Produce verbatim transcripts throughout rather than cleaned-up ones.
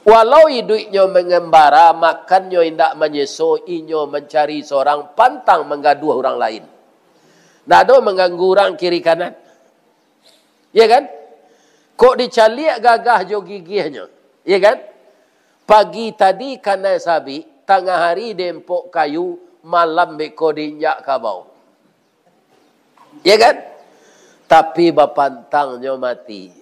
Walau iduiknyo mangambara, makannyo indak manyeso, inyo mancari sorang, pantang manggaduah urang lain. Ndak ado mangganggu urang kiri kanan. Ya kan? Kok dicaliak gagah jo gigihnyo. Ya kan? Pagi tadi kanai sabik, tangah hari dempok kayu, malam beko diinjak kabau. Ya kan? Tapi bapantangnyo mati.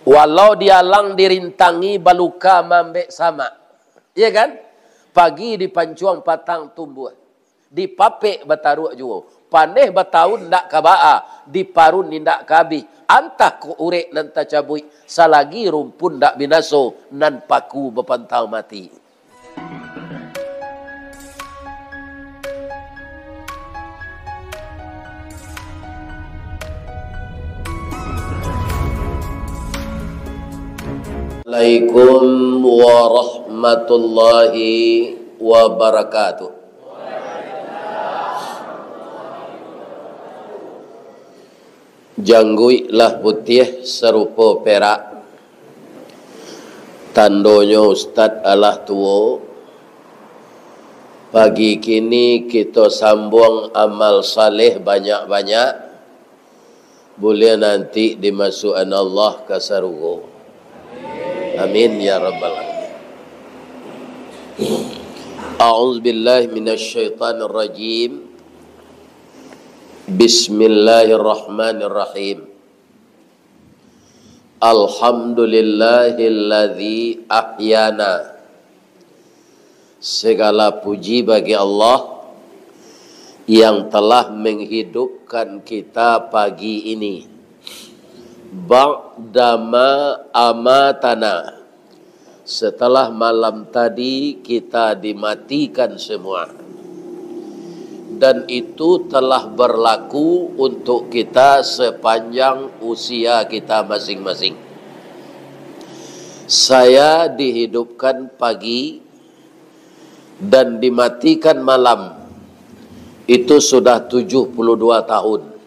Walau dialang dirintangi, baluka maambek samak. Ya kan? Pagi dipancuang patang tumbuah. Dipapek bataruak juo. Paneh batahun ndak ka baa, diparun indak ka abih. Antah kok urek nan tacabuik, salagi rumpun ndak binaso, nan paku bapantang mati. Assalamualaikum warahmatullahi wabarakatuh. Jangguik lah putiah sarupo perak, tandonyo ustad alah tuo. Pagi kini kito sambuang amal saleh banyak-banyak, buliah nanti dimasuakan Allah ka sarugo. Amin ya rabbal alamin. A'udzubillahi minasyaitonirrajim. Bismillahirrahmanirrahim. Alhamdulillahilladzi ahyana. Segala puji bagi Allah yang telah menghidupkan kita pagi ini. Ba'dama amatana, setelah malam tadi kita dimatikan semua. Dan itu telah berlaku untuk kita sepanjang usia kita masing-masing. Saya dihidupkan pagi dan dimatikan malam, itu sudah tujuh puluh dua tahun.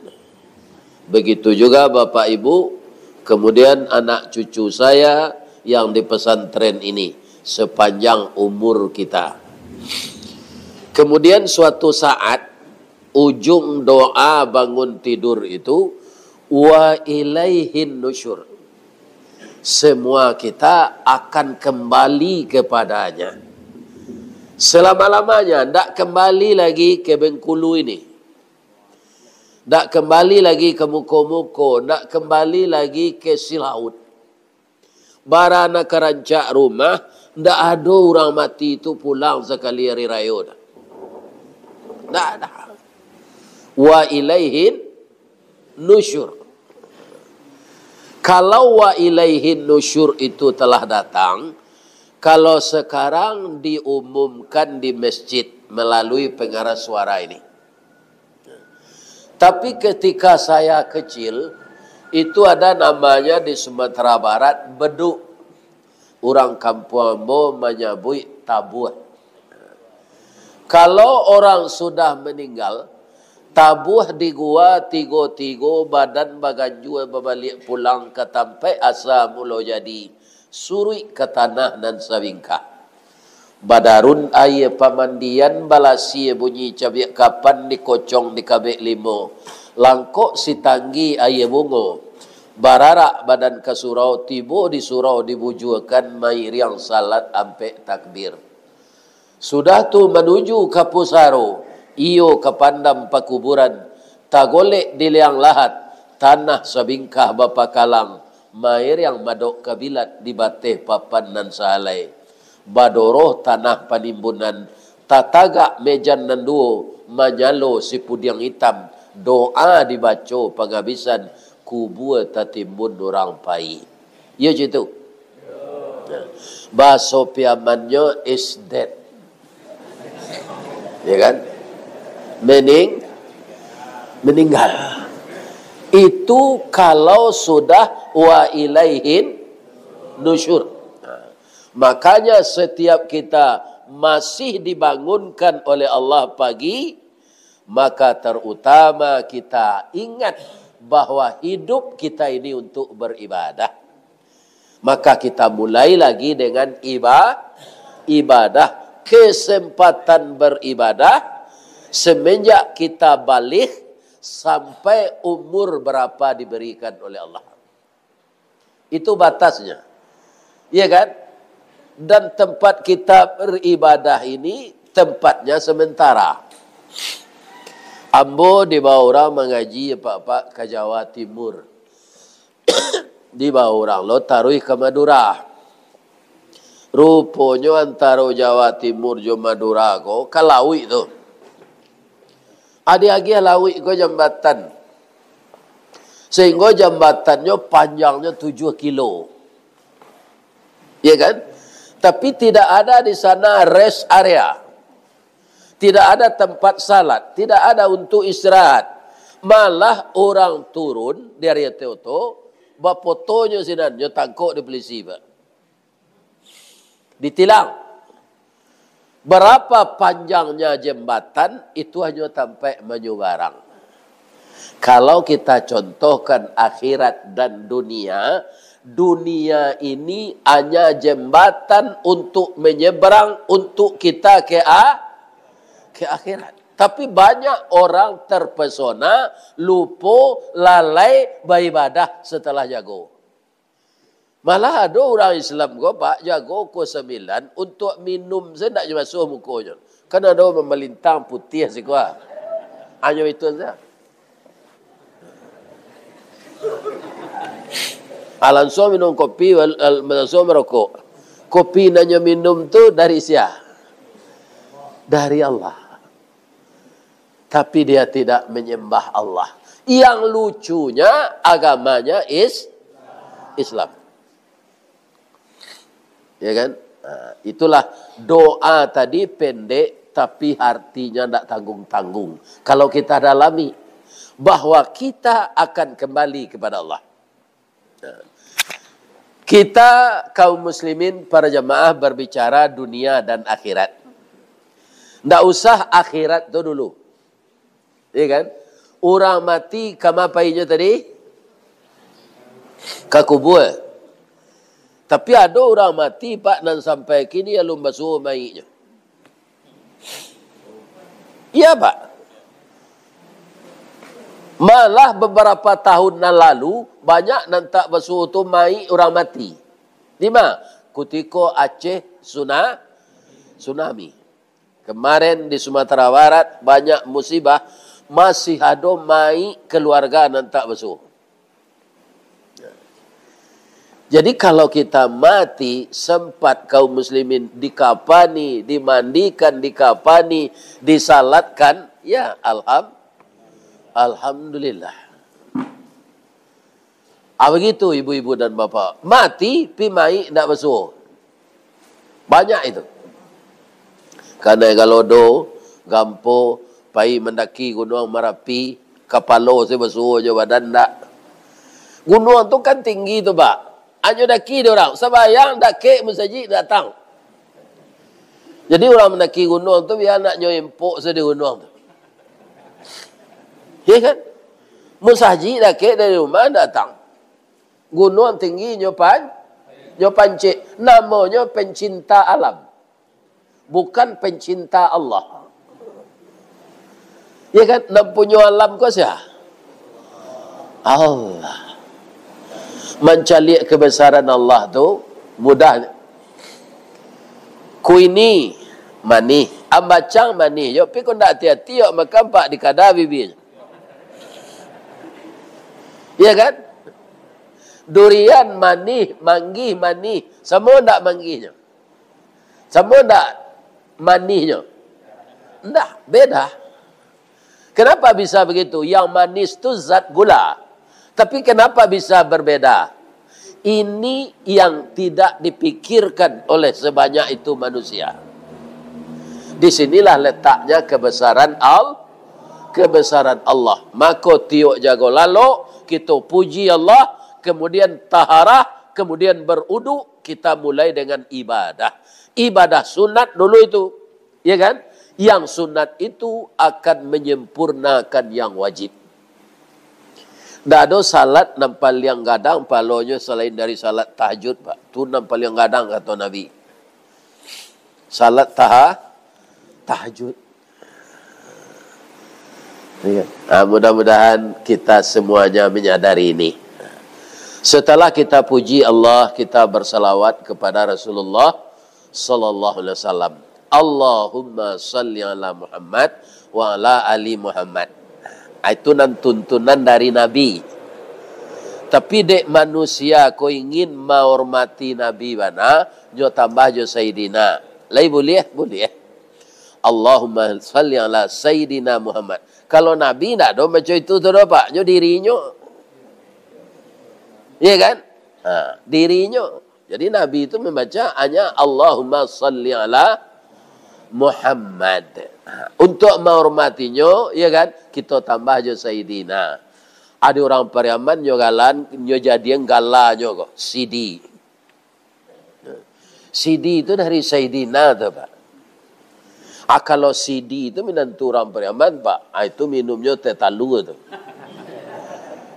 Begitu juga Bapak Ibu, kemudian anak cucu saya yang di pesantren ini, sepanjang umur kita. Kemudian suatu saat, ujung doa bangun tidur itu, "Wa ilaihin nusyur." Semua kita akan kembali kepada-Nya. Selama-lamanya, ndak kembali lagi ke Bengkulu ini. Ndak kembali lagi ke Muko-Muko, ndak kembali lagi ke Silaut. Bara nan ka rancak rumah, ndak ado urang mati tu pulang sakali ari rayo doh. Ndak ada. Wa ilaihin nusyur. Kalau wa ilaihin nusyur itu telah datang, kalau sekarang diumumkan di masjid melalui pengeras suara ini. Tapi ketika saya kecil, itu ada namanya di Sumatera Barat, beduk. Urang kampuang ambo manyabuik tabuah. Kalau orang sudah meninggal, tabuah di gua tigo-tigo, badan baganjua babaliak pulang ka tampaik asa mulo jadi, suruik ka tanah nan sabingkah. Badarun aia pamandian, balasia bunyi cabiak kapan, dikocong dikabek limo, langkok sitanggi aia bungo, bararak badan ka surau, tibo di surau dibujuakan, mairiang salat ampek takbir. Sudah tu manuju ka pusaro, iyo ka pandam pakuburan, tagolek di liang lahat, tanah sabingkah bapakalang, mairiang madok kabilat di bateh papan nan sahalai. Badoroh tanah panimbunan, tatagak mejan nan duo, manyalo sipudiang itam, doa dibaco pangabisan, kubua tatimbun urang pai. Iyo cak itu. Nah, bahaso Piamannyo is dead. Ya kan? Mening-, meninggal. Itu kalau sudah wa ilaihin nusyur. Nah, makanya setiap kita masih dibangunkan oleh Allah pagi, maka terutama kita ingat bahwa hidup kita ini untuk beribadah. Maka kita mulai lagi dengan iba-, ibadah. Kesempatan beribadah semenjak kita baligh sampai umur berapa diberikan oleh Allah. Itu batasnya. Iya kan? Dan tempat kita beribadah ini tempatnya sementara. Ambo dibawa urang mangaji, Pak-pak, ka Jawa Timur. Dibawa urang lo taruih ka Madura. Ruponyo antaro Jawa Timur jo Madura ko ka lauik tu. Adi agiah lauik ko jambatan. Sehingga jambatannyo panjangnyo tujuah kilo. Ya kan? Tapi tidak ada di sana rest area. Tidak ada tempat salat, tidak ada untuk istirahat. Malah orang turun dari ateh oto, bapotonyo sinan, nyo tangkok di polisi, Pak. Ditilang. Berapa panjangnya jembatan, itu hanyo tampek manyubarang. Kalau kita contohkan akhirat dan dunia, dunia ini hanya jembatan untuk menyeberang untuk kita ke a-, ke akhirat. Tapi banyak orang terpesona, lupo, lalai baibadah setelah jago. Malah ado urang Islam ko, Pak, jago pukua sambilan, untuak minum sajo ndak jo basuah mukonyo. Kan ado mamalintang putiah siko, ah. Hanyo itu sajo. Ah, lansuang minum kopi, wal-, al-, lansuang marokok. Kopi nan nyo minum tu dari sia? Dari Allah. Tapi dia tidak menyembah Allah. Yang lucunya, agamanya is-, Islam. Ya kan? Nah, itulah doa tadi pendek, tapi artinya ndak tanggung-tanggung. Kalau kita dalami, bahwa kita akan kembali kepada Allah. Kita kaum muslimin, para jamaah, berbicara dunia dan akhirat. Ndak usah akhirat tu dulu. Iya kan? Urang mati ka ma painyo tadi? Ka kubua. Tapi ado urang mati, Pak, nan sampai kini alun basuo mayiknyo. Iya, Pak. Malah beberapa tahun nan lalu, banyak nan tak basuo tu mayik urang mati. Di ma? Kutiko Aceh suna-, tsunami. Kemarin di Sumatera Barat banyak musibah, masih ado mayik keluarga nan tak basuo. Jadi, kalau kita mati, sempat kaum muslimin dikapani, dimandikan, dikapani, disalatkan, ya, alham-, alhamdulillah. Ah, begitu, ibu-ibu dan bapak. Mati, pi mayik ndak basuo. Banyak itu. Kanai Galodo, Gampo, pai mandaki Gunuang Marapi, kapalo se basuo jo badan ndak. Gunuang tu kan tinggi tu, Pak. Anyo daki dek urang, sambayang dakek musajik datang. Jadi, urang mandaki gunuang tu, bia nak nyo empok se di gunuang tu. Ya kan? Musajik dakek dari rumah datang. Gunuang tinggi nyo pan-, nyo pancik. Namonyo pencinta alam. Bukan pencinta Allah. Ya kan? Nan punyo alam ko sia? Allah. Mancaliak kebesaran Allah tu mudah. Kuini manih, ambacang manih, yo, pi ko ndak ati-ati, yo, makan, Pak, di kada bibinyo. Iya kan? Durian manih, manggih manih, samo ndak manggihnyo? Samo ndak manihnyo? Ndak, beda. Kenapa bisa begitu? Yang manis tu zat gula. Tapi kenapa bisa berbeda? Ini yang tidak dipikirkan oleh sebanyak itu manusia. Di sinilah letaknya kebesaran Al-, kebesaran Allah. Mako tiok jago lalok, kito puji Allah, kemudian taharah, kemudian berudu, kita mulai dengan ibadah. Ibadah sunat dulu itu. Ya kan? Yang sunat itu akan menyempurnakan yang wajib. Ndak ado salat nan paliang gadang pahalonyo salain dari salat tahajud, Pak. Tu nan paliang gadang, kato Nabi. Salat taha-, tahajud. Iya. Ah, mudah-mudahan kita semuanya menyadari ini. Setelah kita puji Allah, kita bersalawat kepada Rasulullah sallallahu alaihi wasallam. Allahumma salli ala Muhammad wa ala ali Muhammad. Ah, itu nan tuntunan dari Nabi. Tapi dek manusia ko ingin mahormati Nabi bana, nyo tambah jo Sayyidina. Lai buliah? Buliah. Allahumma salli ala Sayyidina Muhammad. Kalau Nabi ndak ado macam itu tu doh, Pak. Nyo dirinyo. Iya kan? Ha, dirinyo. Jadi Nabi itu membaca hanya Allahumma salli ala Muhammad. Ha, untuk menghormatinya, iya kan? Kita tambah je Sayyidina. Ada orang Pariaman nyo galan, nyo jadian galanyo ko, sidi. Sidi itu dari Sayyidina tu, Pak. Ah, kalau sidi itu minantu urang Pariaman, Pak, ah, itu minumnyo teh talua tu.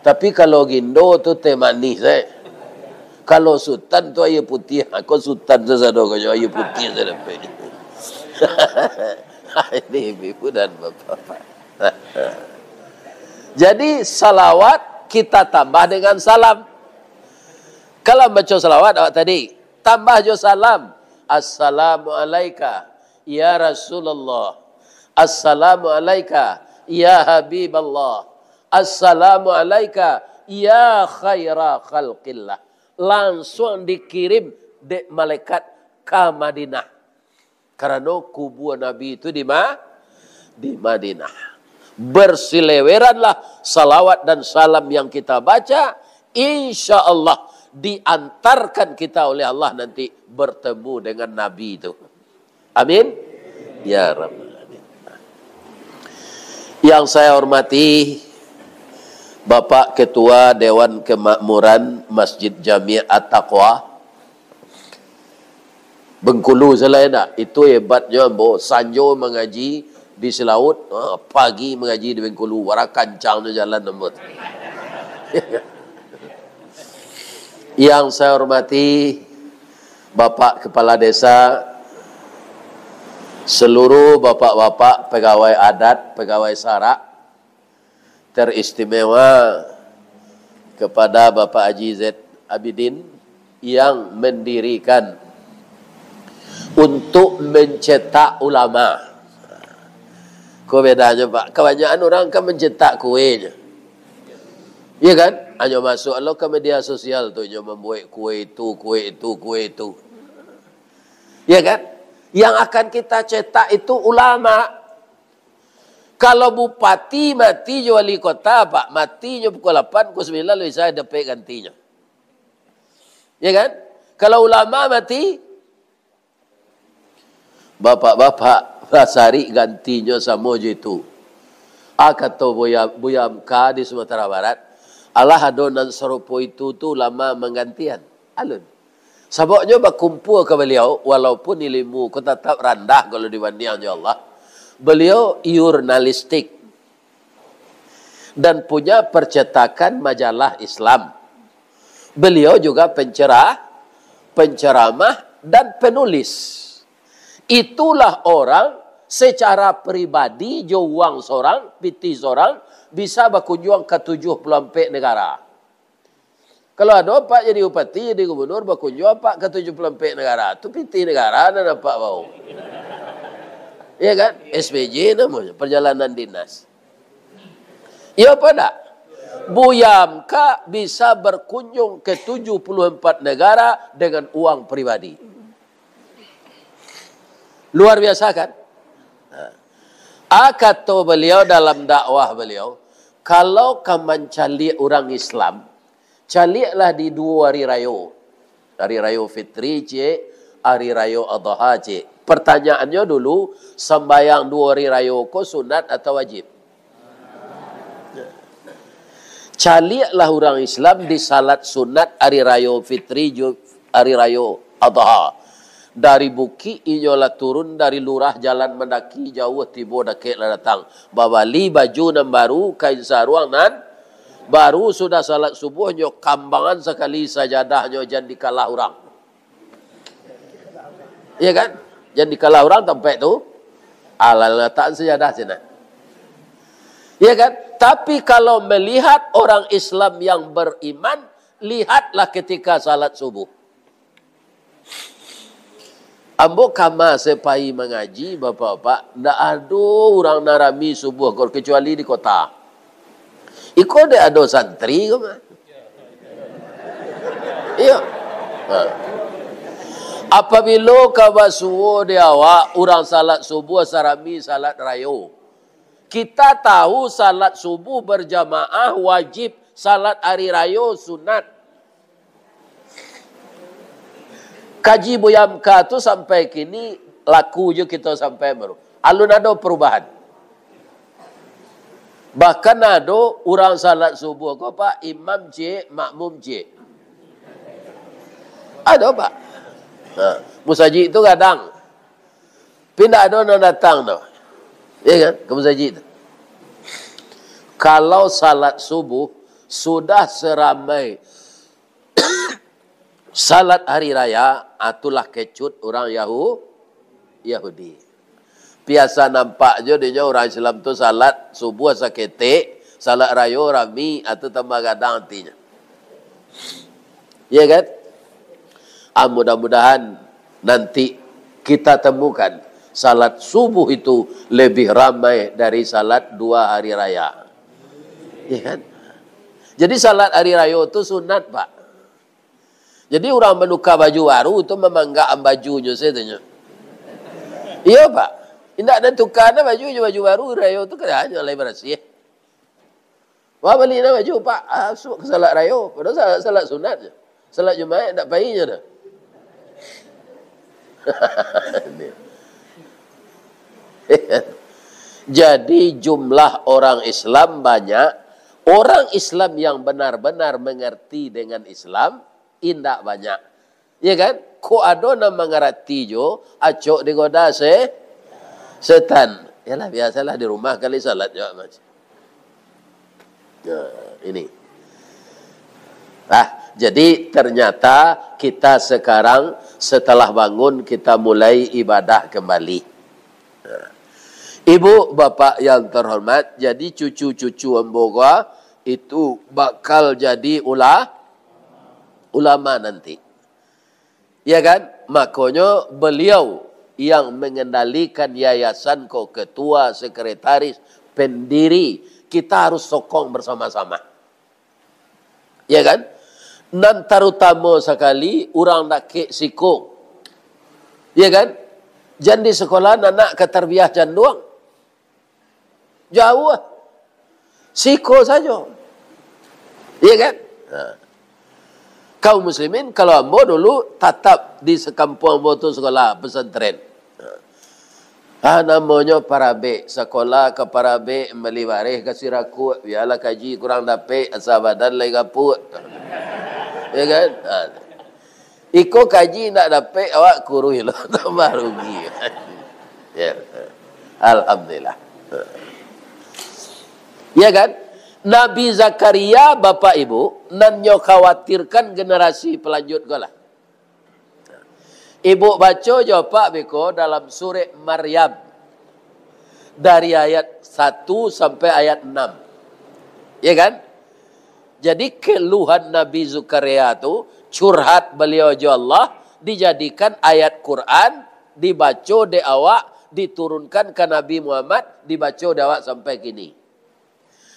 Tapi kalau gindo tu teh manih, eh. Kalau sutan tu aia putiah, ah, ko sutan sasado ko aia putiah sadapek. Ini ibu dan bapak-bapak. Jadi salawat kita tambah dengan salam. Kalau baca salawat awak tadi, tambah jo salam. Assalamu alaika, ya Rasulullah. Assalamu alaika, ya Habiballah. Assalamu alaika, ya khaira khalqillah. Langsung dikirim dek malaikat ka Madinah. Karano kubua Nabi itu di Ma-, di Madinah. Bersileweranlah salawat dan salam yang kita baca, insya Allah diantarkan kita oleh Allah nanti bertemu dengan Nabi itu. Amin. Ya Rabbal Alamin. Yang saya hormati Bapak Ketua Dewan Kemakmuran Masjid Jami At-Taqwa, Bengkulu, salah indak? Itu hebatnyo ambo. Sanjo mangaji di Silaut, ha, pagi mangaji di Bengkulu. Wara kancangnyo jalan ambo tu. Yang saya hormati Bapak Kepala Desa, seluruh bapak-bapak pegawai adat, pegawai sarak, teristimewa kepada Bapak Haji Zaid Abidin yang mendirikan untuk mencetak ulama. Ko bedanyo, Pak, kabanyakan urang kan mencetak kuenyo. Iya kan? Hanyo masuk lo ka media sosial tu, inyo mambuek kue itu, kue itu, kue itu. Iya kan? Yang akan kita cetak itu ulama. Kalau bupati mati jo wali kota, Pak, matinyo pukul lapan, pukul sambilan lah bisa dapek gantinyo. Ya kan? Kalau ulama mati, bapak-bapak lah cari gantinyo samo jo itu. Ah, kato Buya, Buya Hamka di Sumatera Barat, alah ado nan sarupo itu tu ulama manggantian. Alun. Sababnyo bakumpua ka baliau, walaupun ilimu ko tatap randah kalau dibandiang jo Allah, baliau jurnalistik dan punya percetakan majalah Islam. Beliau juga pencerah, penceramah, dan penulis. Itulah orang secara pribadi, jo uang sorang, pitih sorang, bisa bakunjuang ka tujuh puluah ampek negara. Kalau ado apak jadi bupati, jadi gubernur, bakunjuang apak ka tujuh puluah ampek negara, tu pitih negara nan apak bao. Ya kan? S P J namonyo, perjalanan dinas. Iyo apo ndak? Buya Hamka bisa berkunjung ke tujuh puluh empat negara dengan uang pribadi. Luar biasa kan? Nah. Ah, kato baliau dalam dakwah baliau, kalau ka mancaliak urang Islam, caliaklah di duo hari rayo. Hari rayo Fitri ciek, hari rayo Adha ciek. Pertanyaannyo dulu, sambayang duo hari rayo ko sunat atau wajib? Caliaklah urang Islam di salat sunat hari rayo Fitri jo hari rayo Adha. Dari bukik inyo lah turun, dari lurah jalan mandaki, jauah tibo dakek lah datang. Babali baju nan baru, kain saruang nan Baru sudah salat subuh, nyo kambangan sakali sajadahnyo, jan dikalah urang. Iya kan? Jan dikalah urang tampek tu. Alah, latakan sajadah sinan. Iya kan? Tapi kalau melihat orang Islam yang beriman, lihatlah ketika salat subuh. Ambo kama se pai mangaji, bapak-bapak, ndak ado urang nan rami subuh ko, kecuali di kota. Iko dek ado santri ko mah. Iyo. Ha. Apabilo ka basuo di awak, urang salat subuh sarami salat rayo. Kita tahu salat subuh berjamaah wajib, salat hari rayo sunat. Kaji Buya Hamka tu sampai kini laku jo kito sampai baru. Alun ado perubahan. Bahkan ado urang salat subuh ko, Pak, imam ciek, makmum ciek. Ado, Pak. Ha, musajik tu gadang. Tapi ndak ado nan datang tu. Ya kan? Ka musajik tu. Kalau salat subuh, sudah seramai salat hari raya, ah, tu lah kecut urang Yahu-, Yahudi. Biasa nampak jo dinyo urang Islam tu salat subuh saketek, salat rayo rami, ah, tu tambah gadang atinyo. Ya kan? Ah, mudah-mudahan nanti kita temukan salat subuh itu lebih ramai dari salat dua hari raya. Ya kan? Jadi salat hari rayo tu sunat, Pak. Jadi urang manuka baju baru tu mamanggak bajunyo sajo nyo. Iyo, Pak. Indak nan tuka na baju jo baju baru, rayo tu kan hanyo lai barasiah. Wah, bali na baju, Pak. Ah, suok ka salat rayo. Padahal salat, salat sunat je. Salat Jumaik ndak pai nyo doh. Jadi, jumlah orang Islam banyak. Orang Islam yang benar-benar mengerti dengan Islam, indak banyak. Ya kan? Kok ado nan mangarati jo, acok digoda se-, setan. Yalah, biasalah di rumah kali salat jo macam. Nah, ini. Ah, jadi ternyata kita sekarang setelah bangun, kita mulai ibadah kembali. Nah, ibu, bapak yang terhormat, jadi cucu-cucu ambo ko itu bakal jadi ula-, ulama nanti. Ya kan? Makonyo, beliau yang mengendalikan yayasan ko, ketua, sekretaris, pendiri, kita harus sokong bersama-sama. Ya kan? Nan tarutamo sakali, urang dakek siko. Ya kan? Jan di sekolah anak ka tarbiah canduang. Jauah. Siko sajo. Iya kan? Ha. Kaum muslimin, kalau ambo dulu tatap di sekampuang ambo tu sekolah pesantren. Ha. Ah, namonyo parabek, sekolah ka parabek, mambali bareh ka Sirakuak, bialah kaji kurang dapek, asa badan lai gapuak. Ya kan? Ha. Iko kaji indak dapek, awak kuruih lo, tambah rugi. Ya. Alhamdulillah. Ya kan? Nabi Zakaria, Bapak Ibu, nan nyo khawatirkan generasi pelanjut ko lah. Ibu baco jo Pak beko dalam surek Maryam, dari ayat satu sampai ayat enam. Ya kan? Jadi, keluhan Nabi Zakaria tu, curhat baliau jo Allah, dijadikan ayat Quran, dibaco dek awak, diturunkan ka Nabi Muhammad, dibaco dek awak sampai kini.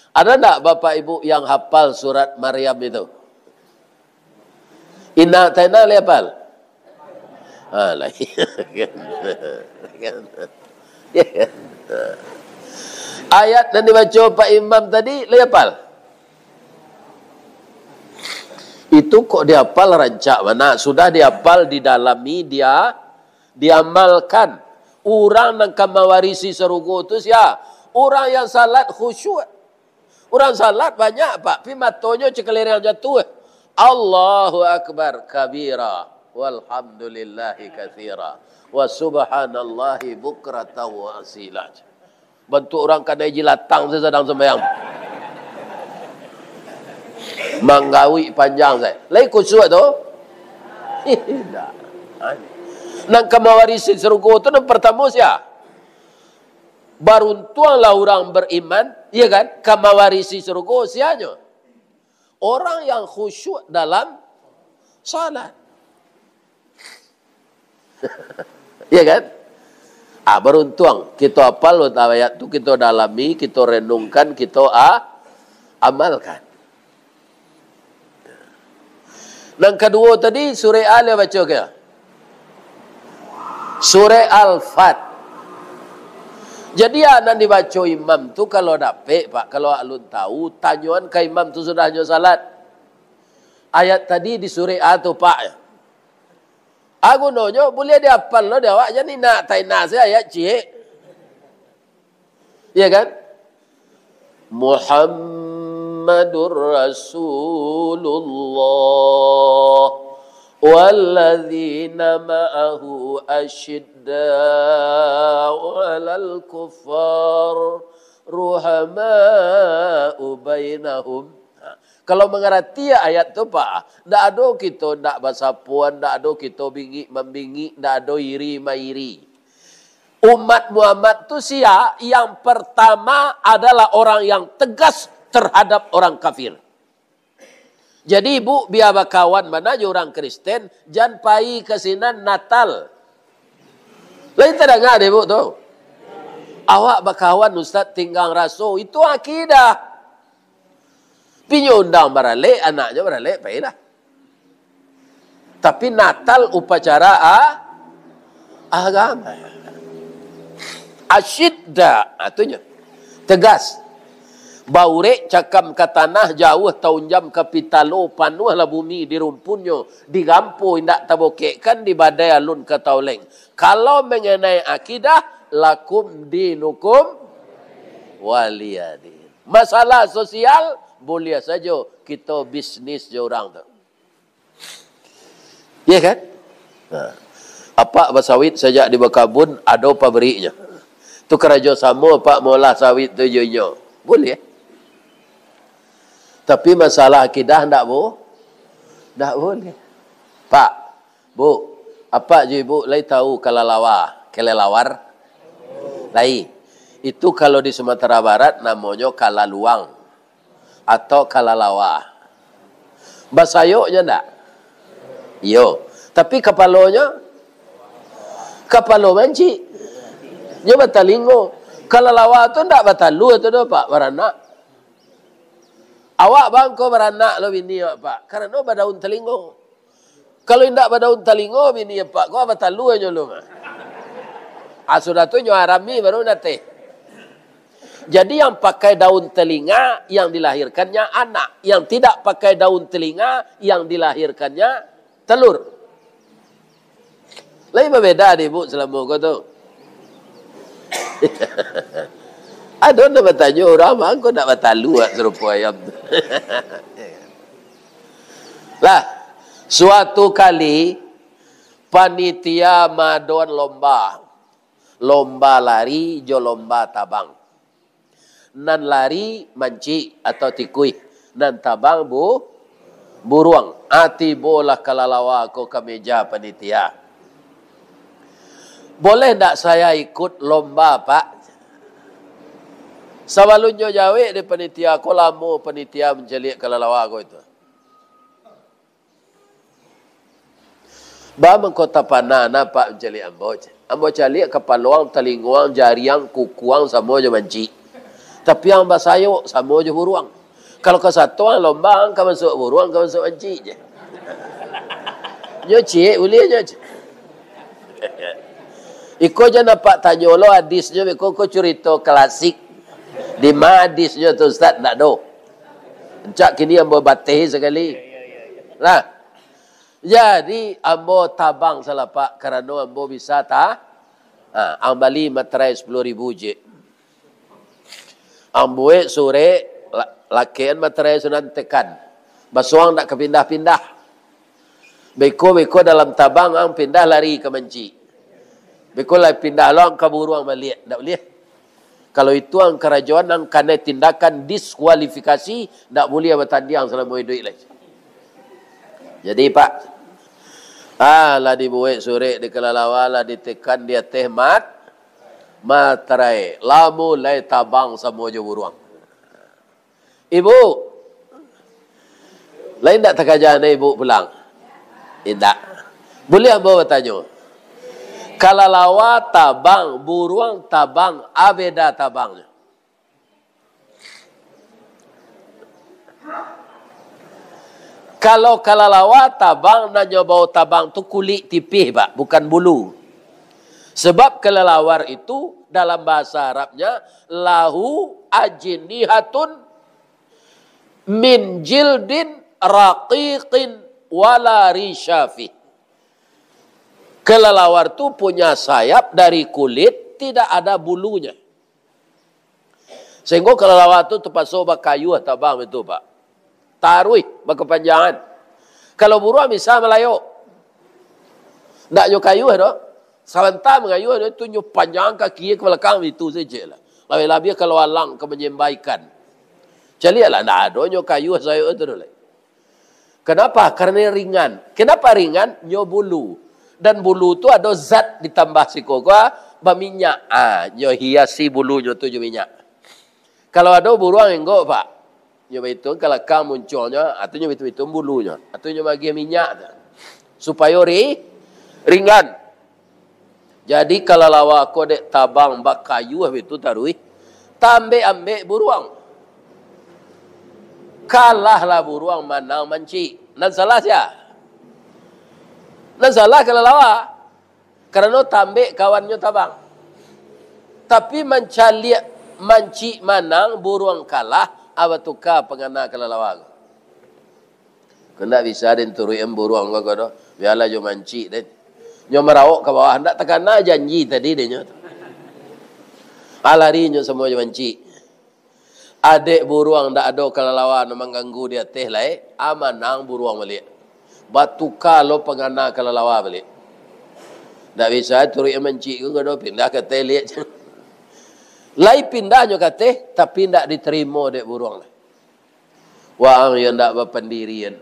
Ada ndak Bapak Ibu yang hafal surat Maryam itu? Indak, tak indak, lai hafal? Ah, lai. Kan? Ya kan? Ayat nan dibaco Pak Imam tadi, lai hafal? Itu kok dihafal rancak bana, sudah dihafal, didalami, dia, diamalkan. Urang nan ka mawarisi sarugo tu sia? Urang yang salat khusyuk. Urang salat banyak, Pak, pi matonyo cakaliring jatuah. Allahu Akbar kabira, walhamdulillahi katsira, wa subhanallahi bukratan wa asila. Bantuak urang kanai jilatang sajo sadang sambayang. Manggawik panjang sajo. Lai khusyuk tu? Indak. Nan ka mawarisi sarugo tu nan partamo sia? Baruntuanglah urang bariman, iya kan? Ka mawarisi sarugo sianyo? Orang yang khusyuk dalam salat. Iya kan? Ah, baruntuang. Kito apal ayat tu, kito dalami, kito renungkan, kito a-, amalkan. Nan kaduo tadi, surek a lai baco ka? Surek Al-Fat. Jadi, a nan dibaco imam tu, kalau dapek, Pak, kalau alun tahu, tanyoan ka imam tu sudahnyo salat. Ayat tadi di surek a tu, Pak. A gunonyo, buliah diapal lo di awak, jan inak, tak inak se ayat ciek. Iya kan? Muhammadur Rasulullah, walladzina ma'ahu asyidda'u 'alal kuffar, ruhama'u bainahum. Ha, kalau mangarati ayat tu, Pak, ndak ado kito ndak basapoan, ndak ado kito bingik-mambingik, ndak ado iri-mairi. Umat Muhammad tu sia? Yang pertama adalah orang yang tegas terhadap orang kafir. Jadi, Ibu, bia bakawan bana jo urang Kristen, jan pai ka sinan Natal. Lai tadanga dek Ibu tu? Awak bakawan, Ustaz, tinggang raso, itu akidah. Pinyo undang baralek, anaknyo baralek, pailah. Tapi Natal upacara a-, agama. Asyidda, ha, tu nyo. Tegas. Baurek cakam ka tanah, jauah taunjam ka pitalo, panuahlah bumi di rumpunnyo, di gampo indak tabokekkan, di badai alun ka tauleng. Kalau mengenai akidah, lakum dinukum waliyadin. Masalah sosial, buliah sajo kito bisnis jo urang tu. Iya kan? Nah, apak basawit sajak di bakabun, ado pabriknyo. Tu karajo samo apak maolah sawit tu jo inyo. Buliah. Tapi masalah akidah ndak bu-, ndak buliah. Pak, Bu, apak jo ibu lai tahu kalalawa, kelelawar? Lai. Itu kalau di Sumatera Barat namonyo kalaluang atau kalalawa. Basayok nyo ndak? Iyo. Tapi kapalonyo? Kapalo mancik. Nyo batalingo. Kalalawa tu ndak batalua tu doh, Pak, baranak. Awak bangko baranak lo bini awak, Pak, karano badaun talingo. Kalau indak badaun talingo, bini apak ko batalua nyo lo mah. Ah, sudah tu nyo arami baru nateh. Jadi, yang pakai daun telinga, yang dilahirkannya anak. Yang tidak pakai daun telinga, yang dilahirkannya telur. Lai babeda dek ibu salamo ko tu? Ado ndak batanyo urang, mangko ndak batalua sarupo ayam tu. Lah, suatu kali panitia maadoan lomba, lomba lari jo lomba tabang. Nan lari mancik atau tikuih, nan tabang bu-, buruang. Ah, tibolah kalalawa ko ka meja panitia. "Boleh ndak saya ikut lomba, Pak?" Sabalunnyo jawek dek panitia, ko lamo panitia mancaliak kalalawa ko itu. "Ba mangko tapana na, Pak, mancaliak ambo, ceh. Ambo caliak kapaloang, talingoang, jariang, kukuang samo jo mancik. Tapi ang basayok samo jo buruang. Kalau kasatuan lomba, ang ka masuak buruang, ka masuak mancik, ceh." Nyo ciek buliah nyo, ceh. Iko jan apak tanyo lo hadisnyo, iko ko curito klasik. Di ma hadisnyo tu, Ustaz? Ndak do. Rancak kini ambo bateh sakali. Nah, jadi ambo tabang salapak karano ambo bisa ta-, ha, ang bali materai sapuluah ribu jek. Ang buek surek, la-, lakekan materai sunan tekan. Basuang ndak ka pindah-pindah. Beko-beko dalam tabang ang pindah lari ka mancik. Beko lai pindah lo ang ka buruang baliak. Ndak buliah. Kalau itu ang karajoan, ang kanai tindakan diskualifikasi, ndak buliah batandiang salamo iduik lai. Jadi, Pak, ah, lah dibuek surek di kalalawa, lah ditekan di ateh mat-, materai. Lah mulai tabang samo jo buruang. Ibu, lain ndak takaja ane ibu pulang? Indak. Buliah ambo batanyo? Kalalawa tabang, buruang tabang, a beda tabangnyo? Kalau kalalawa tabang, nan nyo bao tabang tu kulik tipih, Pak, bukan bulu. Sebab kalalawar itu dalam bahasa Arabnya lahu ajnihatun min jildin raqiqin wala risha fih. Kalalawar tu punya sayap dari kulit, tidak ada bulunya. Sehingga kalalawar tu tapaso bakayuah tabang itu, Pak. Taruih bakapanjangan. Kalau buruang bisa malayok. Ndak nyo kayuah doh. Sabanta mangayuah doh, tu nyo panjang kaki ka balakang itu sajo lah. Labiah-labiah kalau alang ka manyembah ikan. Caliaklah, ndak ado nyo kayuah sayok tu doh lai. Kenapa? Karena ringan. Kenapa ringan? Nyo bulu. Dan bulu tu ado zat ditambah siko ko, baminyak. Ah, nyo hiasi bulunyo tu jo minyak. Kalau ado buruang enggok, Pak, nyo baitu kalakang muncuangnyo, atau nyo baitu-baitu bulunyo, atau nyo magiah minyak tu. Supayo ri-, ringan. Jadi, kalalawa ko dek tabang bakayuah baitu taruih, tambek-ambek buruang. Kalahlah buruang, manang mancik. Nan salah sia? Nan salah kalalawa. Karano tambek kawannyo tabang. Tapi mancaliak mancik manang, buruang kalah, a batuka pangana kalalawa ko. Ko ndak bisa den turuik buruang ko, ko doh. Bialah jo mancik den. Nyo marawok ka bawah, ndak takana janji tadi dek nyo tu. A lari nyo samo jo mancik. Adek buruang ndak ado kalalawa nan mangganggu di ateh lai, a manang buruang baliak. Batuka lo pangana kalalawa baliak. Ndak bisa turuik mancik ko, ko doh, pindah ka ateh liak. Lai pindah nyo ka ateh, tapi ndak ditarimo dek buruang lai. Waang yo ndak bapandirian.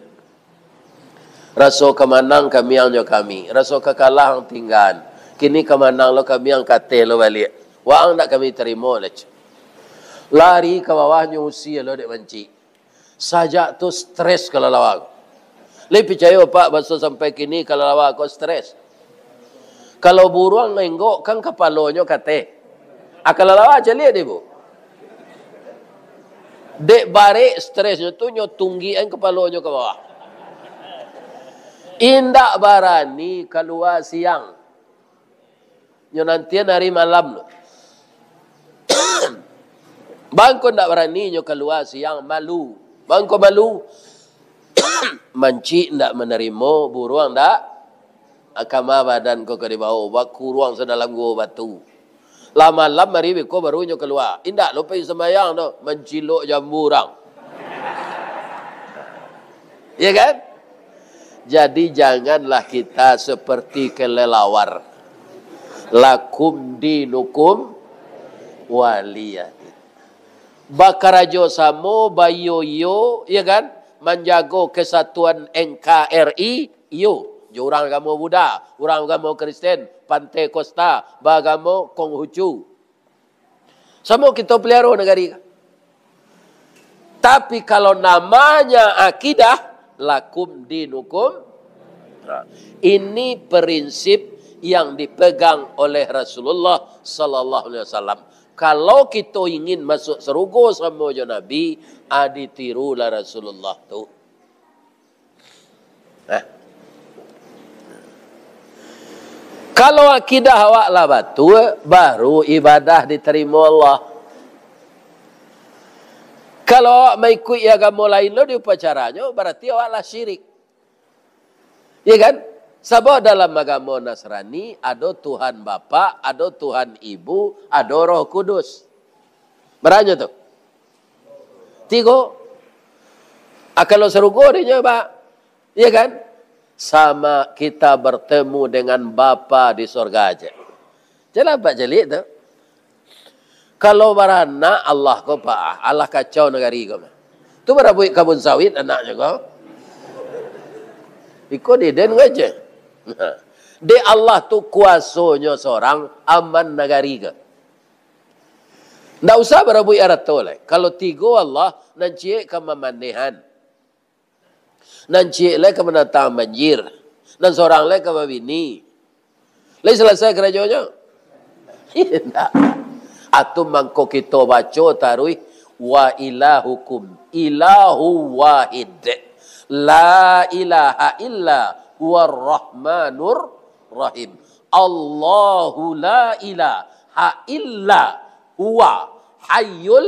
Raso ka manang kamiang jo kami, raso ka kalah ang tinggaan. Kini ka manang lo kamiang ka ateh lo baliak. Waang ndak kami tarimo lai. Lari ka bawah nyo usia lo dek mancik. Sajak tu stres kalalawa ko. Lai picayo, Pak, baso sampai kini kalalawa ko stres. Kalau buruang enggok kan kapalonyo ka ateh. A kalalawa caliak dek ibu. Dek barek stresnyo tu nyo tunggikan kapalonyo ka bawah. Indak barani kalua siang. Nyo nantian ari malam tu. Bangko ndak barani nyo kalua siang, malu. Bangko malu, mancik ndak manarimo, buruang ndak. Kama badan ko ka dibawo, bakuruang sadalam guwo batu. Lah malam ari beko baru nyo kalua. Indak lo pai sumbayang doh, mancilok jambu urang. Ya kan? Jadi, janganlah kita seperti kelelawar. Lakum dinukum waliyadin. Bakarajo samo, baiyo-iyo, ya kan? Manjago kesatuan N K R I, iyo. Jo urang agamo Buddha, urang agamo Kristen, Pantai Kosta, baagamo Konghucu. Samo kito peliharo nagari. Tapi kalau namanya akidah, lakum dinukum. Nah, ini prinsip yang dipegang oleh Rasulullah sallallahu alaihi wasallam. Kalau kito ingin masuk sarugo samo jo Nabi, ah, ditirulah Rasulullah tu. Nah. Kalau akidah awak lah batua, baru ibadah ditarimo Allah. Kalau awak maikuik agamo lain lo di upacaranyo, bararti awak lah syirik. Ya kan? Sabab dalam agamo Nasrani, ado Tuhan Bapak, ado Tuhan Ibu, ado Roh Kudus. Bara nyo tu? Tigo. Ah, kalau sarugo dek nyo, Pak. Ya kan? Sama kita bertemu dengan Bapa di sorga aja. Jaleh, Pak, jaleh tu. Kalau baranak Allah ko, Pak, alah kacau nagari ko. Tu barabuik kabun sawit anaknyo ko. Iko di den ko je. Dek Allah tu kuasonyo sorang aman nagari ko. Ndak usah barabuik arato lai. Kalau tigo Allah, nan ciek ka mamanehan. Nan ciek lai ka mandatang banjir. Nan sorang lai ka babini. Lai salasai karajonyo? Indak. Atu mangko kito baco taruih, "Wa ilahukum ilahu wahid. La ilaha illa huwa rahmanur rahim. Allahu la ilaha illa huwa hayyul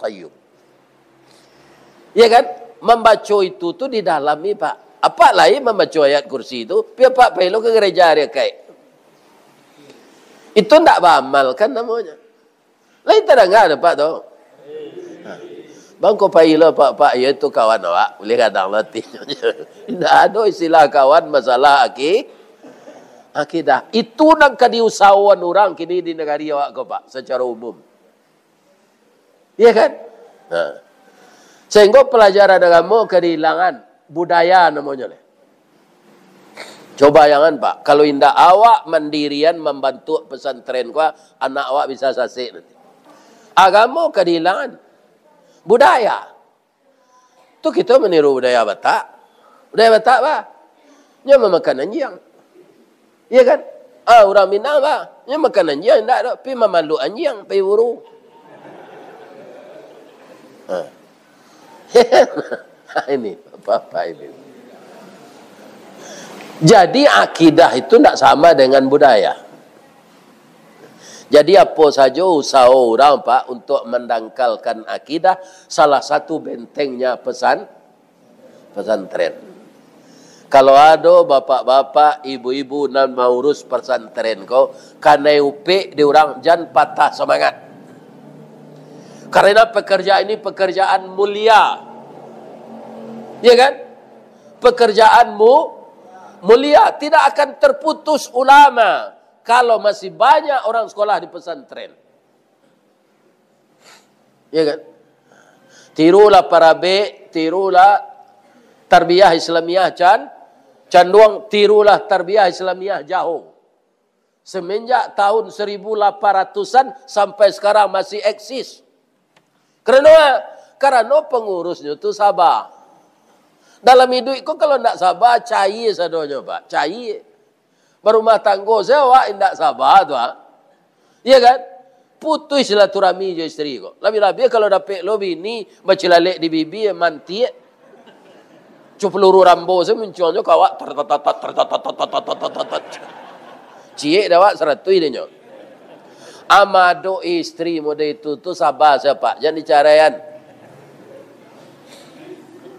qayyum." Ya kan? Mambaco itu tu didalami, Pak. Apak lai mambaco ayat kursi tu, pi apak pai lo ka gereja ari akaik. Itu ndak baamalkan namonyo. Lai tadanga dek apak tu. Bang ko pai lo, Pak, Pak, iyo tu kawan awak, buliah gadang lo atinyo. Indak ado istilah kawan masalah aki-, akidah. Itu nan ka diusahoan urang kini di nagari awak ko, Pak, sacaro umum. Iya kan? Nah. Sehingga pelajaran agamo ka dihilangan, budaya namonyo leh. Coba bayangan, Pak, kalau indak awak mandirian mambantuak pesantren ko, anak awak bisa sasek nanti. Agamo ka dihilangan. Budaya. Tu kito maniru budaya Batak. Budaya Batak, bah. Nyo mamakan anjiang. Iya kan? Ah, urang Minang, bah. Nyo makan anjiang, indak doh. Pi mamaluk anjiang, pai buru. Ha. Ini, apa-apa ini. Jadi, akidah itu ndak sama dengan budaya. Jadi, apo sajo usaho urang, Pak, untuk mandangkalkan akidah, salah satu bentengnya pesan-, pesantren. Kalau ado bapak-bapak, ibu-ibu nan maurus pesantren ko, kanai upek di urang, jan patah samangat. Karena pekerjaan ini pekerjaan mulia. Ya kan? Pekerjaan mu-, mulia. Tidak akan terputus ulama kalau masih banyak orang sekolah di pesantren. Ya kan? Tirulah parabek, tirulah tarbiyah Islamiah can-, canduang, tirulah tarbiyah Islamiah jahong. Semenjak tahun seribu lapan ratusan sampai sekarang masih eksis. Karano, karano pengurusnyo tu saba. Dalam iduik ko kalau ndak saba, cair sadonyo, Pak. Cair. Barumah tanggo se awak indak saba tu, ah. Iya kan? Putuih silaturahmi jo isteri ko. Labiah-labiah kalau dapek lo bini bacilalek di bibia, mantiak. Cu peluru Rambo se muncuangnyo ka awak, tertatatat, tertatatat, tertatatat. Ciek dek awak saratuih dek nyo. Amadok isteri model itu tu saba se, Pak, jan dicaraian.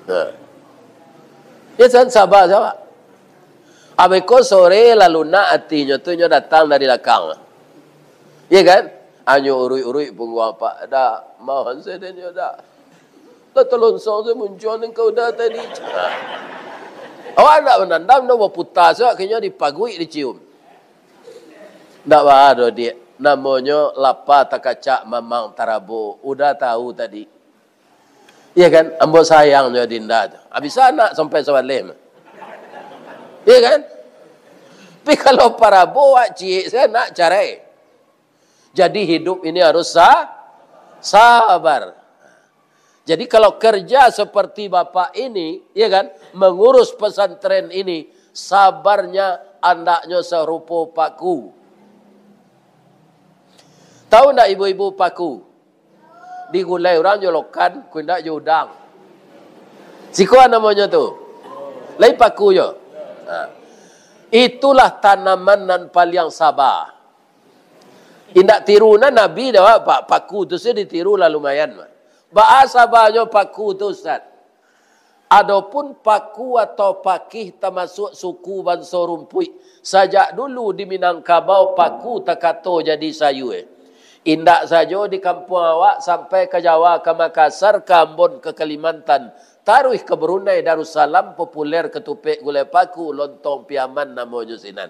Nah. Ya kan, saba se, Pak. Abih ko sore lah lunak atinyo tu, nyo datang dari lakang. Iya kan? Anyo uruik-uruik pungguang, Pak. Dak, mohon sadonyo dak. Lah talonsong se muncuang nan ka uda tadi. Awak ndak manandam doh, baputa se, akhirnyo dipaguik, dicium. Ndak baa doh, Diak. Namonyo lapa takacak mamang tarabo. Uda tahu tadi. Iya kan? Ambo sayang jo Dinda tu. Ah, bisa anak sampai sabaleh mah. Iya kan? Tapi kalau parabo awak ciek se, nak carai. Jadi hidup ini harus sa-, sabar. Jadi kalau kerja seperti bapak ini, ya kan, mengurus pesantren ini, sabarnya andaknyo sarupo paku. Tahu ndak ibu-ibu paku? Digulai urang jo lokan, kok indak jo udang. Siko namonyo tu. Lai paku jo. Ha. Itulah tanaman nan paliang saba. Indak tiru nan Nabi dah, Pak. Paku tu se ditiru lah lumayan, Pak. Baa sabanyo paku tu, Ustaz? Adopun paku atau pakih tamasuak suku banso rumpuik. Sajak dulu di Minangkabau paku takato jadi sayua. Indak sajo di kampuang awak, sampai ka Jawa, ka Makassar, ka Ambon, ka Kalimantan, taruih ka Brunei Darussalam, populer katupek gulai paku, lontong Piaman namonyo sinan.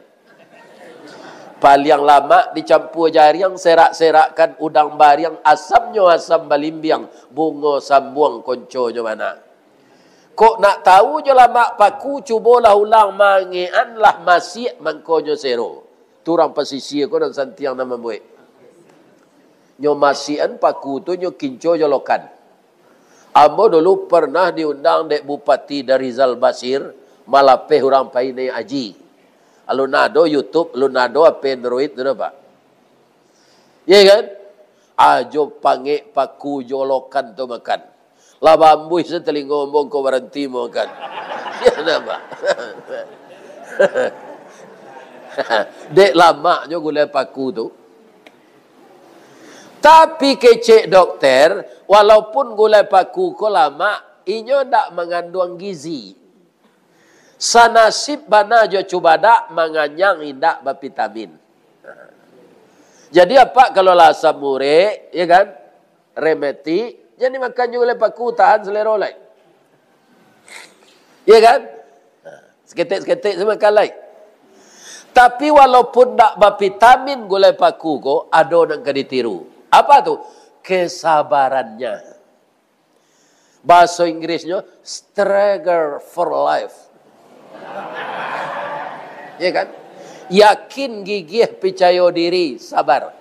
Paliang lamak dicampua jariang, serak-serakkan udang bariang, asamnyo asam balimbiang, bungo sambuang konconyo bana. Kok nak tahu jo lamak paku, cubolah ulang mangekan lah masiak mangkonyo sero. Tu urang pasisia ko nan santiang nan mambuek. Nyo masiakan paku tu, nyo kinco jo lokan. Ambo dulu pernah diundang dek Bupati Darizal Basir, malapeh urang pai naiak haji. Alun ado YouTube, alun ado H P Android tu doh, Pak. Ye kan? Ajo pangek paku jo lokan tu makan. Lah baambuih se talingo ambo ko baranti makan. Yo napa? Dek lamaknyo gulai paku tu. Tapi kecek dokter, walaupun gulai paku ko lamak, inyo ndak manganduang gizi. Sanasib bana jo cubadak, manganyang indak bavitamin. Jadi apak kalau lah asam urek, ya kan? Rematik, jadi makan jo gulai paku, tahan selero lai. Ya kan? Saketek-saketek se makan lai. Tapi walaupun ndak bavitamin gulai paku ko, ado nan ka ditiru. Apa tu? Kesabarannya. Bahaso Inggrisnyo, struggle for life. Ya kan? Yakin, gigih, picayo diri, sabar.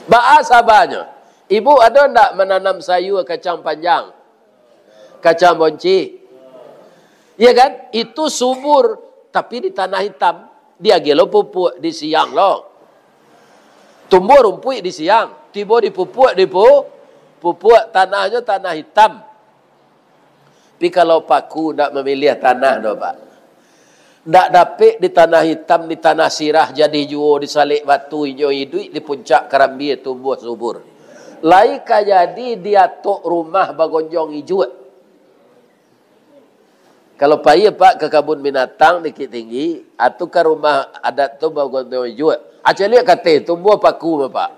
Baa sabanyo? Ibu ado ndak mananam sayua kacang panjang? Kacang boncih? Ya kan? Itu subur, tapi di tanah hitam. Diagiah lo pupuak di siang lo. Tumbuah rumpuik di siang, tibo di pupuak, di pu-, pupuak, tanahnyo tanah hitam. Tapi kalau paku ndak mamiliah tanah doh, Pak. Ndak dapek di tanah hitam, di tanah sirah jadi juo, di salek batu inyo iduik, di puncak karambia tumbuah subur. Lai ka jadi di atok rumah bagonjong ijuak. Kalau pai, Pak, ka kabun binatang Bukittinggi, atu ka rumah adat tu bagonjong ijuak. Acaliak kateh tumbuah paku, Pak.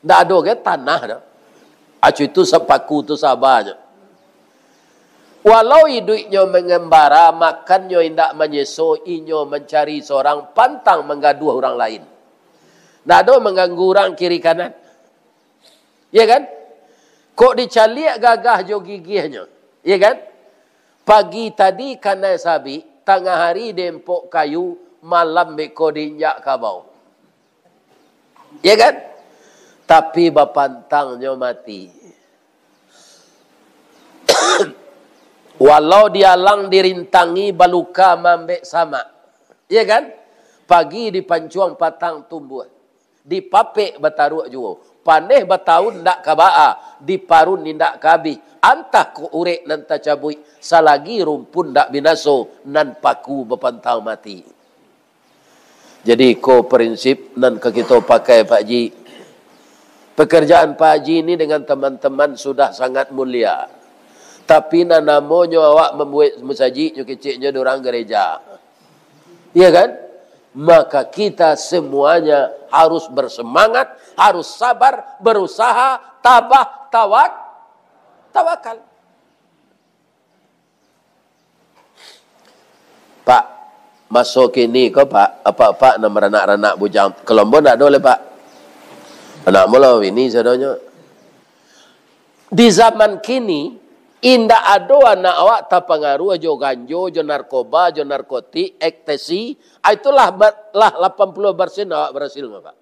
Ndak ado ge tanah doh. Acu itu sapaku tu sabanyo. Walau iduiknyo mangambara, makannyo indak manyeso, inyo mancari sorang, pantang manggaduah urang lain. Ndak ado mangganggu urang kiri kanan. Ya kan? Kok dicaliak gagah jo gigihnyo. Ya kan? Pagi tadi kanai sabik, tangah hari diempok kayu, malam beko diinjak kabau. Ya kan? Tapi bapantangnyo mati. Walau dialang dirintangi, baluka maambek samak. Ya kan? Pagi dipancuang patang tumbuah. Dipapek bataruak juo. Paneh batahun ndak ka baa, diparun indak ka abih. Antah kok urek nan tacabuik, salagi rumpun ndak binaso, nan paku bapantang mati. Jadi, iko prinsip nan ka kito pakai, Pak Haji. Pekerjaan Pak Haji ni dengan teman-teman sudah sangat mulia. Tapi, nan namonyo awak mambuek musajik, nyo keceknyo di urang gereja. Iya kan? Maka kita semuanya harus bersemangat, harus sabar, berusaha, tabah, tawak-, tawakal. Pak, maso kini ko, Pak, apak-apak nan baranak-ranak bujang, kalombo ndak ado lai, Pak? Anak mulo bini sadonyo. Di zaman kini, indak ado anak awak tapangaruah jo ganjo, jo narkoba, jo narkotik, ekstasi. Ah, itulah ba-, lah lapan puluah persen awak barasil, Pak.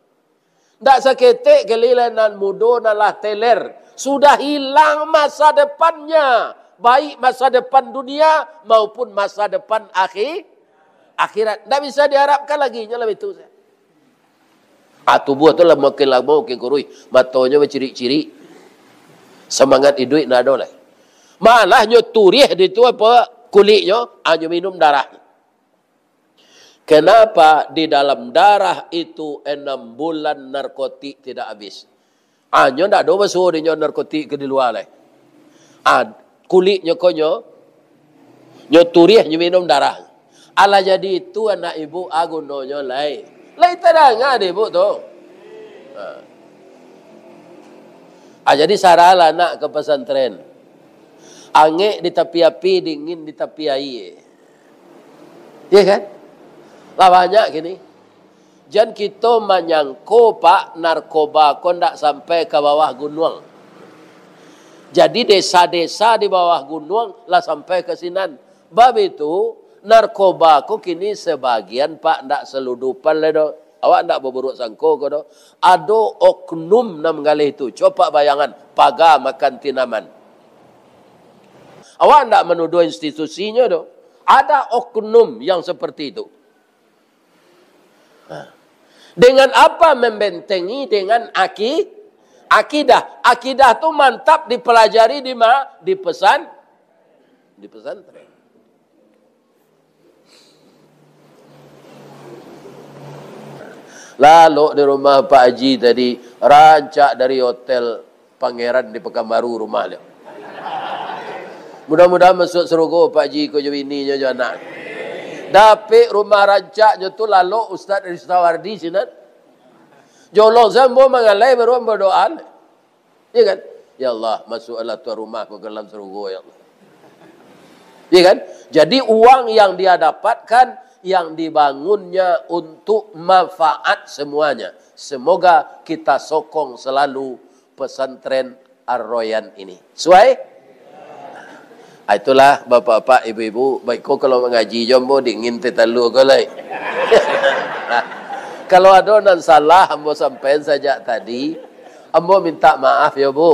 Ndak saketek kali lai nan mudo, nan lah teler. Sudah hilang masa depannya. Baik masa depan dunia maupun masa depan akhi-, akhirat. Ndak bisa diharapkan lagi, nyo lah itu. Ah, tubuah tu lah makin lamo makin kuruih. Matonyo bacirik-cirik. Samangat iduik ndak ado lai. Malah nyo turiah di tu apa, kuliknyo, ah, nyo minum darah. Kenapa di dalam darah itu enam bulan narkotik tidak habis? Ah, nyo ndak ado basuo dinyo narkotik ka di lua lai. Ah, kuliknyo ko nyo, nyo turiah nyo minum darah. Alah jadi itu anak ibu, ah, gunonyo lai. Lai tadanga dek ibu tu. Ah. Ah, jadi saralah anak ka pasantren. Angek di tapi api, dingin di tapi aia. Iya kan? Lah banyak kini. Jan kito manyangko, Pak, narkoba ko ndak sampai ka bawah gunuang. Jadi desa-desa di bawah gunuang lah sampai ka sinan. Bab itu, narkoba ko kini sabagian, Pak, ndak saludupan lai doh. Awak ndak baburuak sangko ko doh. Ado oknum nan manggaleh itu. Coba bayangan, paga makan tinaman. Awak ndak manuduah institusinyo doh. Ada oknum yang seperti itu. Nah. Dengan apa membentengi? Dengan aki-, akidah. Akidah tu mantap dipelajari di ma-, di pesan-, di pesantren. Lalok di rumah Pak Haji tadi, rancak dari hotel Pangeran di Pekanbaru rumah dia. Mudah-mudahan masuak sarugo Pak Haji ko jo bininyo jo anak. Dapek rumah rancaknyo tu lalok Ustaz Ristawardi sinan. Jolong sambo mangalai baru ambo doa. Ya kan? Ya Allah, masuaklah tuan rumah ko ka dalam sarugo, ya Allah. Ya kan? Jadi uang yang dia dapatkan, yang dibangunnya untuk manfaat semuanya. Semoga kita sokong selalu pesantren Ar-Royan ini. Suai? Ah, itulah, bapak-bapak, ibu-ibu, baiko kalau mangaji jo ambo dingin teh talua ko lai. Kalau ado nan salah ambo sampaian sajak tadi, ambo minta maaf yo, Bu.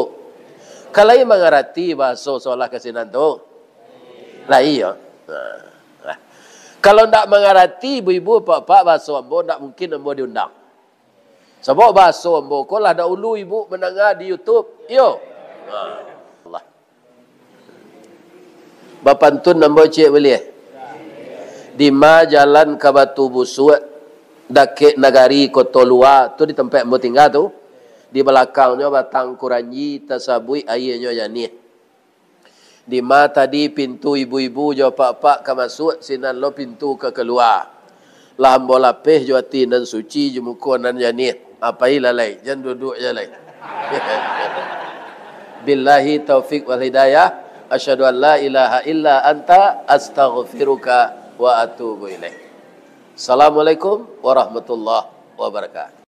Kalau mangarati bahaso solah ka sinan tu? Lah iyo. Nah, nah. Kalau ndak mangarati ibu-ibu, bapak-bapak, bahaso ambo, ndak mungkin ambo diundang. Sabab bahaso ambo ko lah dahulu ibu mandanga di YouTube. Iyo. Ha. Allah. Bapantun ambo ciek buliah. Dima jalan ka Batu Busuak, dakek nagari Koto Lua, tu di tampek ambo tingga tu. Di balakangnyo batang kuranji, tasabuik aianyo janiah. Dima tadi pintu ibu-ibu jo apak-apak ka masuak, sinan lo pintu ka kalua. Lah ambo lapeh jo ati nan suci, jo muko nan janiah. Apai lah lai, jan duduak ja lai. Billahi taufik wal hidayah. Asyhadu an la ilaha illa anta, astaghfiruka wa atubu ilaik. Assalamualaikum warahmatullahi wabarakatuh.